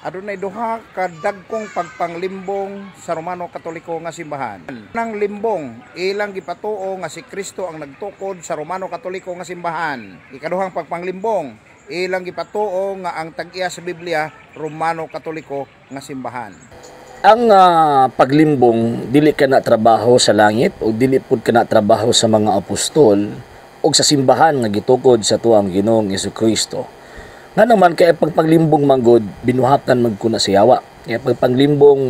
Adunay duha ka dagkong pagpanglimbong sa Romano Katoliko nga simbahan. Nang limbong, ilang gipatuo nga si Kristo ang nagtukod sa Romano Katoliko nga simbahan. Ikaduhang pagpanglimbong, ilang gipatuo nga ang tag-iya sa Biblia Romano Katoliko nga simbahan. Ang paglimbong, dili ka na trabaho sa langit o dili pud ka na trabaho sa mga apostol o sa simbahan nga gitukod sa tuang Ginoong Kristo. Nga naman kay pagpaglimbong manggod binuhatan man kuna sa yawa. Kaya pagpanglimbong,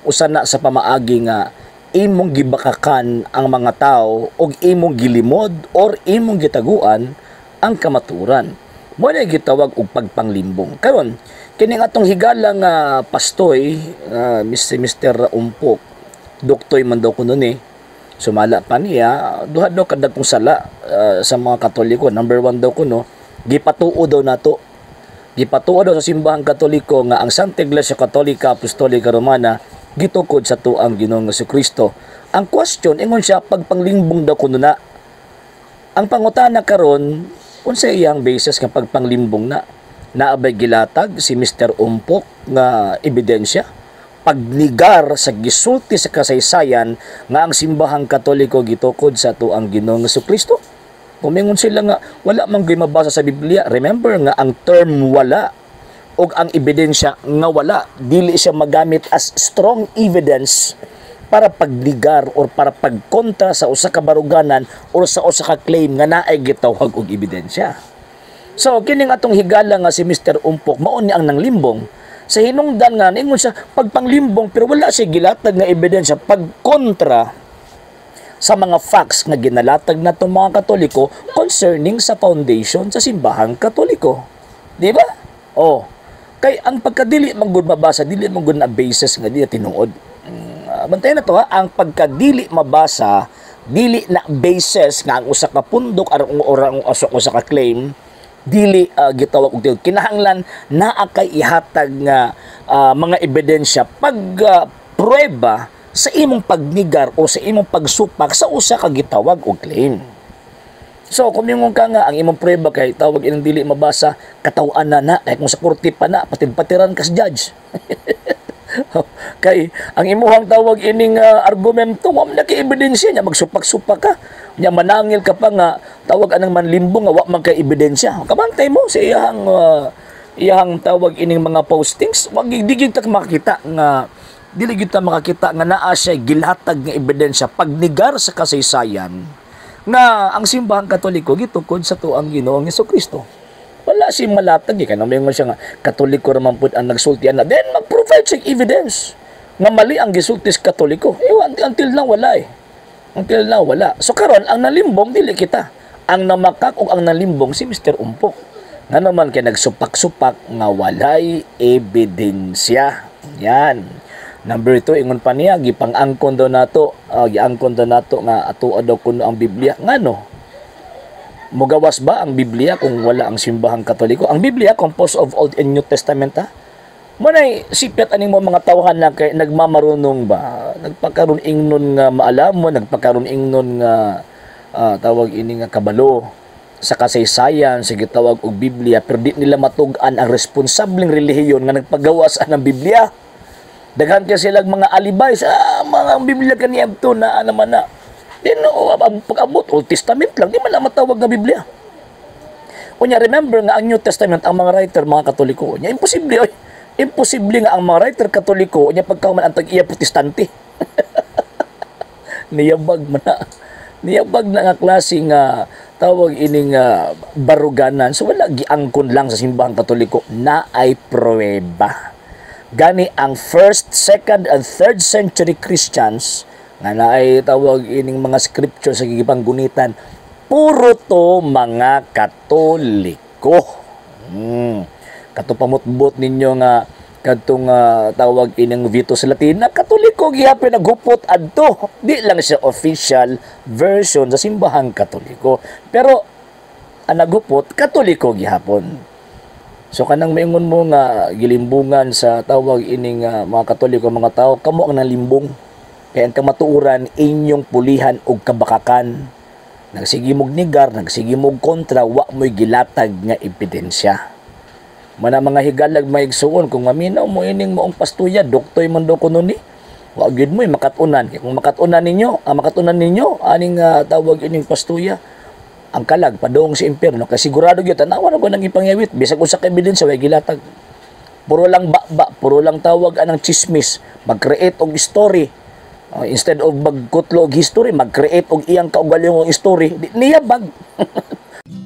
usa na sa pamaagi nga imong gibakakan ang mga tao og imong gilimod or imong gitaguan ang kamatuoran. Mo na gitawag og pagpanglimbong. Karon, kining atong higala nga pastoy, Mr. Mr. Umpok, doktoy man daw kuno ni. Sumala pa niya, duha daw kadagkong sala sa mga Katoliko. Number one daw kuno, gipatuo daw nato. Gipatuo daw sa simbahang Katoliko nga ang Santa Iglesia Katolika Apostolika Romana gitukod sa tuang Ginoong Kristo. Ang question, ingon siya, pagpanglimbong daw kuno na. Ang pangutana karon, unsa iyang basis nga pagpanglimbong na? Naabay gilatag si Mr. Umpok nga ebidensya pagnigar sa gisulti sa kasaysayan nga ang simbahang Katoliko gitukod sa tuang Ginoong Kristo? Kumingon sila nga wala man gyud mabasa sa Biblia. Remember nga ang term "wala" o ang ebidensya nga wala, dili siya magamit as strong evidence para pagnigar or para pagkontra sa usa ka baruganan or sa usa ka claim nga naay gitawag og ebidensya. So kining atong higala nga si Mr. Umpok, mao ni ang nanglimbong. Sa hinungdan nga ningon siya pagpanglimbong, pero wala siya gilatag nga ebidensya pagkontra sa mga facts nga ginalatag natong mga Katoliko concerning sa foundation sa simbahang Katoliko. Di ba? Oh. Kay ang pagkadili man gud mabasa, dili man gud na basis nga di na tinuod. Bantayan na to ha, ang pagkadili mabasa, dili na basis nga ang usa ka pundok or ang usa ka claim dili gitawag og tinuod. Kinahanglan naa kay ihatag nga mga ebidensya pag pruweba sa imong pagnigar o sa imong pagsupak sa usa ka gitawag og claim. So, kung mingon ka nga, ang imong pruweba kay tawag inang dili mabasa, kataw-an na na, kay kung sa korte pa na, patid-patiran ka sa judge. Kay ang imuhang tawag ining argumento, wa man na kay ebidensya niya, magsupak-supak ka. Nya manangil ka pa nga tawag anang manlimbong nga wa man kay ebidensya. Kabantay mo sa iyahang tawag ining mga postings, wag di gyud ta makakita nga dili gyud ta makakita nga naa siya gilatag nga ebidensya pagnigar sa kasaysayan nga ang simbahang Katoliko gitukod sa tuang Ginoong Kristo. Wala si malatag eh. Kaya naman siya nga, Katoliko raman pud ang nagsulti na. Then, mag-provide siya evidence nga mali ang gisulti sa Katoliko. Eh, until now, wala eh. Until now, wala. So, karon ang nalimbong, dili kita. Ang namakak o ang nalimbong, si Mr. Umpok. Nga naman kay nagsupak-supak nga walay ebidensya. Yan. Number 2, ingon pa niya, gipang-angkon daw nato, giangkon daw nato nga ato daw kuno ang Biblia. Ngano? Mugawas ba ang Biblia kung wala ang simbahang Katoliko? Ang Biblia composed of Old and New Testament ha? Munay sipyat aning mo mga tawhan na kay nagmamarunong ba? Nagpakaroon ingnon nga maalam mo, nagpakaroon ingnon nga tawag ini nga kabalo sa kasaysayan sa gitawag og Biblia, pero di nila matug-an ang responsableng relihiyon nga nagpagawas ang Biblia. Daghan kay silang mga alibay sa mga Biblia kaniadto na naman na. Then, no, pag-abot, Old Testament lang, di man na matawag nga Biblia. Unya, remember nga ang New Testament, ang mga writer, mga Katoliko. Unya, imposible, oy. Imposible nga ang mga writer Katoliko, unya pagkahuman ang tag-iya Protestante. Niyabag man na. Niyabag na nga klase nga tawag ining baruganan. So wala giangkon lang sa simbahang Katoliko na ay pruweba. Gani ang first, second, and third century Christians nga naay tawag ining mga scripture sa gipanggunitan, puro to mga Katoliko. Kato pamutbot ninyo nga kadtong tawag ining Vetus Latina, Katoliko gihapon naghupot adto. Di lang siya official version sa simbahang Katoliko. Pero ang naghupot, Katoliko gihapon. So kanang maingon mo nga gilimbungan sa tawag ining mga Katoliko mga tao, kamo ang nalimbong. Kaya ang kamatuoran inyong pulihan og kabakakan. Nagsige mog nigar, nagsige mog kontra, wa mo'y gilatag nga ebidensya. Mana mga higalag, mga igsuon, kung maminaw mo ining maong pastuya, doktoy man daw kuno ni. Wa gyud mo makatunan. Kay kung makatunan ninyo, ang makatunan ninyo aning tawag ining pastuya, ang kalag padung sa impierno kay sigurado gyud, tanawa na ko nang ipangyawit, bisag usa ka ebidensya way gilatag. Puro lang ba, puro lang tawag anang chismis, mag-create og story. Instead of magkutlo og history, mag-create og iyang kaugalingong story. Di, niya bag.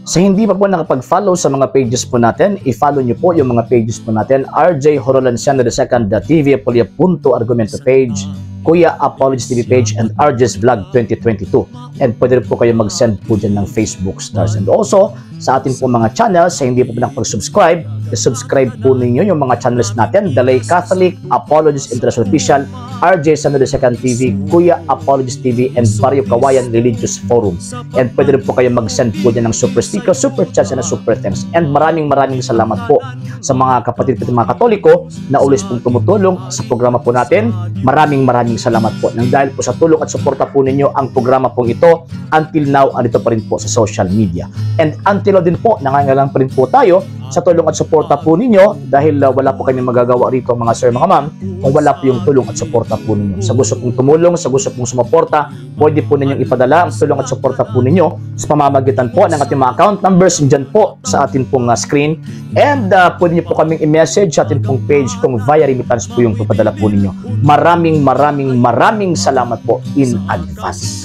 Sa hindi pa po nakapag-follow sa mga pages po natin, i-follow niyo po yung mga pages po natin. RJ Horolanciano II, TV Apolia Punto Argumento page, Kuya Apologies TV page, and RJ's Vlog 2022. And pwede rin po kayo mag-send po dyan ng Facebook stars. And also, sa atin po mga channels, sa hindi po nakapag-subscribe, i-subscribe po ninyo yung mga channels natin. Dalay Catholic, Apologies International Official, RJ Sano II TV, Kuya Apologies TV, and Barrio Kawayan Religious Forum. And pwede rin po kayo mag-send po dyan ng super sticker, super chats, and super thanks. And maraming maraming salamat po sa mga kapatid po mga Katoliko na always pong tumutulong sa programa po natin. Maraming maraming salamat po. Nang dahil po sa tulong at suporta po ninyo, ang programa pong ito until now andito pa rin po sa social media. And until now din po, nangangailangan pa rin po tayo sa tulong at suporta po ninyo dahil wala po kami magagawa rito, mga sir, mga ma'am, kung wala po yung tulong at suporta po ninyo. Sa gusto pong tumulong, sa gusto pong sumuporta, pwede po ninyong ipadala ang tulong at suporta po ninyo sa pamamagitan po ng ating mga account numbers dyan po sa atin pong screen. And pwede niyo po kaming i-message sa atin pong page kung via remittance po yung papadala po ninyo. Maraming maraming maraming salamat po in advance.